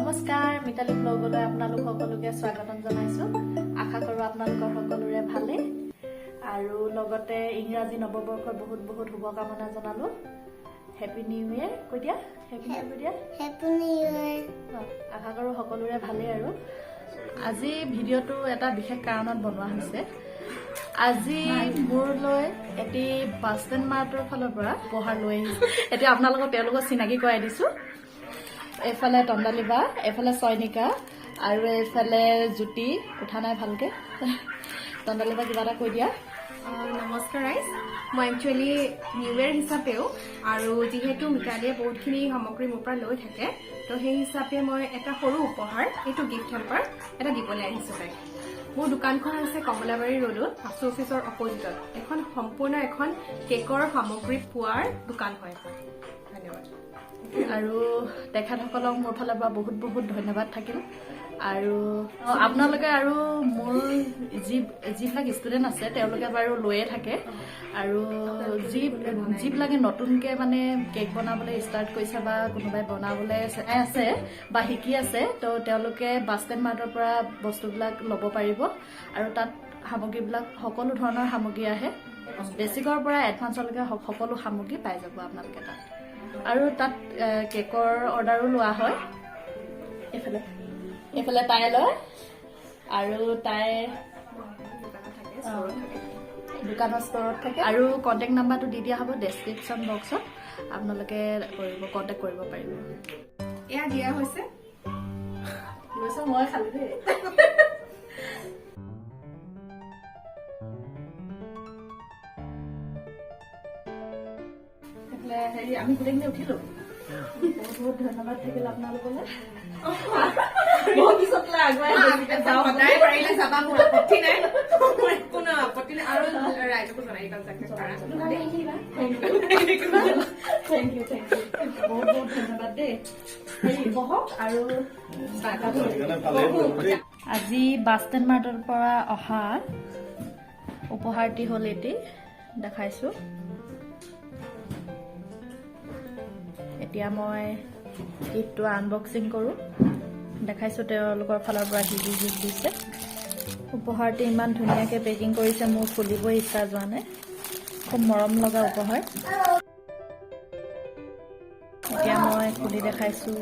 নমস্কাৰ, মিতালী ব্লগলৈ আপোনালোক সকলোকে স্বাগতম জনাইছোঁ। আশা কৰোঁ আপোনালোকৰ সকলোৰে ভালেই আৰু লগতে ইংৰাজী নৱবৰ্ষৰ বহুত বহুত শুভকামনা জনালোঁ। হেপী নিউ ইয়েৰ কৈ দিয়া, হেপী নিউ ইয়েৰ কৈ দিয়া। Happy New Year. আশা কৰোঁ সকলোৰে ভালেই। আৰু আজি ভিডিঅ'টো এটা বিশেষ কাৰণত বনোৱা হৈছে। আজি মোৰলৈ এটি বাছ ষ্টেণ্ড মাৰ্টৰ ফালৰ পৰা উপহাৰ লৈ আহিছে। এতিয়া আপোনালোকক তেওঁলোকক চিনাকি কৰাই দিছোঁ। এইফালে তন্দালী বা, এইফালে চয়নিকা আৰু এইফালে জ্যোতি। উঠা নাই ভালকে। তন্দালী বা, কিবা এটা কৈ দিয়া। নমস্কাৰ ৰাইজ। মই একচুৱেলি নিউ ইয়েৰ হিচাপেও আৰু যিহেতু মিতালীয়ে বহুতখিনি সামগ্ৰী মোৰ পৰা লৈ থাকে, তো সেই হিচাপে মই এটা সৰু উপহাৰ, এইটো গিফ্ট হেম্পাৰ এটা দিবলৈ আহিছোঁ তাইক। মোৰ দোকানখন হৈছে কমলাবাৰী ৰোডত, আছু অফিচৰ অপজিটত। এখন সম্পূৰ্ণ এখন কেকৰ সামগ্ৰী পোৱাৰ দোকান হয় এখন। ধন্যবাদ। আৰু তেখেতসকলক মোৰ ফালৰ পৰা বহুত বহুত ধন্যবাদ থাকিল। আৰু আপোনালোকে আৰু মোৰ যিবিলাক ষ্টুডেণ্ট আছে, তেওঁলোকে বাৰু লৈয়ে থাকে আৰু যিবিলাকে নতুনকে মানে কেক বনাবলৈ ষ্টাৰ্ট কৰিছে বা কোনোবাই বনাবলৈ চাই আছে বা শিকি আছে, তো তেওঁলোকে বাছ ষ্টেণ্ড মাৰ্টৰ পৰা বস্তুবিলাক ল'ব পাৰিব। আৰু তাত সামগ্ৰীবিলাক, সকলো ধৰণৰ সামগ্ৰী আহে। বেছিকৰ পৰা এডভান্সলৈকে সকলো সামগ্ৰী পাই যাব আপোনালোকে তাত। আৰু তাত কেকৰ অৰ্ডাৰো লোৱা হয়। এইফালে তাই লয় আৰু তাই দোকানত থাকে, ষ্ট'ৰত থাকে। দোকানৰ ষ্ট'ৰত থাকে। আৰু কণ্টেক্ট নাম্বাৰটো দি দিয়া হ'ব ডেছক্ৰিপশ্যন বক্সত, আপোনালোকে কণ্টেক্ট কৰিব পাৰিব। এয়া দিয়া হৈছে। লৈছোঁ মই খালি দেই। এইফালে হেৰি, আমি গোটেইখিনি উঠিলো। বহুত বহুত ধন্যবাদ থাকিল আপোনালোকলৈ। বহুত পিছত আগুৱাই বেছিকে যাওঁ। সদায় পাৰিলে যাবা, মোৰ আপত্তি নাই, মোৰ একো ন আপত্তি নাই। আৰু ৰাইজকো জনাই দিবা যাতে পাৰা। Thank U, thank U, বহুত বহুত ধন্যবাদ দেই। হেৰি, বহক আৰু। আজি বাছ ষ্টেণ্ড মাৰ্টৰ পৰা অহা উপহাৰটি হ'ল এটি, দেখাইছো। এতিয়া মই গিফ্টটো আনবক্সিং কৰোঁ। দেখাইছোঁ তেওঁলোকৰ ফালৰ পৰা কি কি গিফ্ট দিছে। উপহাৰটি ইমান ধুনীয়াকৈ পেকিং কৰিছে, মোৰ খুলিবই ইচ্ছা যোৱা নাই। খুব মৰম লগা উপহাৰ। এতিয়া মই খুলি দেখাইছোঁ।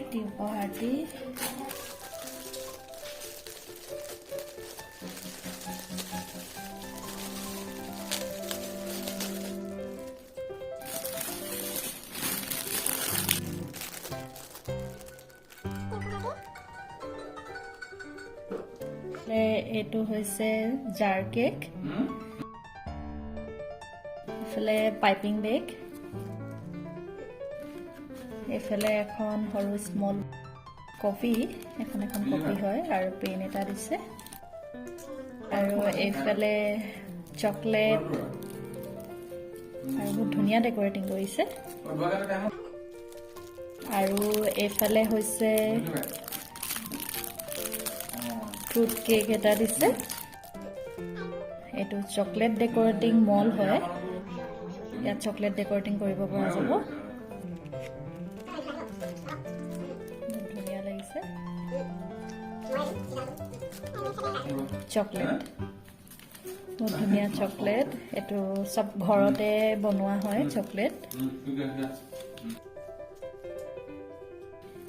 এটি উপহাৰটি। এইটো হৈছে জাৰ কেক, এইফালে পাইপিং বেগ, এইফালে এখন সৰু স্মল কপি, এখন এখন কপি হয় আৰু পেন এটা দিছে আৰু এইফালে চকলেট আৰু বহুত ধুনীয়া ডেকৰেটিং কৰিছে। আৰু এইফালে হৈছে ফ্ৰুট কেক এটা দিছে। এইটো চকলেট ডেকৰেটিং মল হয়, ইয়াত চকলেট ডেকৰেটিং কৰিব পৰা যাব। বহুত ধুনীয়া লাগিছে। চকলেট, বহুত ধুনীয়া চকলেট। এইটো চব ঘৰতে বনোৱা হয় চকলেট।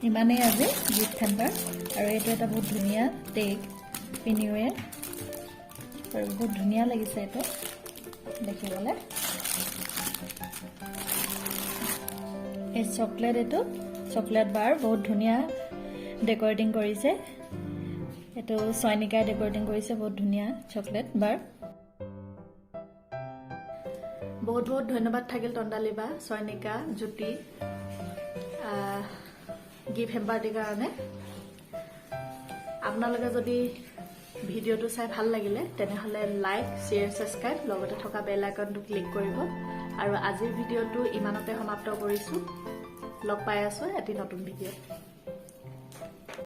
ইমানেই আজি গিফ্ট হেম্পাৰ। আৰু এইটো এটা বহুত ধুনীয়া টেগ পিনিওৱে আৰু বহুত ধুনীয়া লাগিছে এইটো দেখিবলৈ। এই চকলেট, এইটো চকলেট বাৰ, বহুত ধুনীয়া ডেকৰেটিং কৰিছে। এইটো চয়নিকাই ডেকৰেটিং কৰিছে। বহুত ধুনীয়া চকলেট বাৰ। বহুত বহুত ধন্যবাদ থাকিল তন্দালী বা, চয়নিকা, জ্যোতি, গিফ্ট হেম্পাৰটিৰ কাৰণে। আপোনালোকে যদি ভিডিঅ'টো চাই ভাল লাগিলে, তেনেহ'লে লাইক, শ্বেয়াৰ, ছাবস্ক্ৰাইব, লগতে থকা বেল আইকনটো ক্লিক কৰিব। আৰু আজিৰ ভিডিঅ'টো ইমানতে সমাপ্ত কৰিছোঁ। লগ পাই আছোঁ এটি নতুন ভিডিঅ'ত।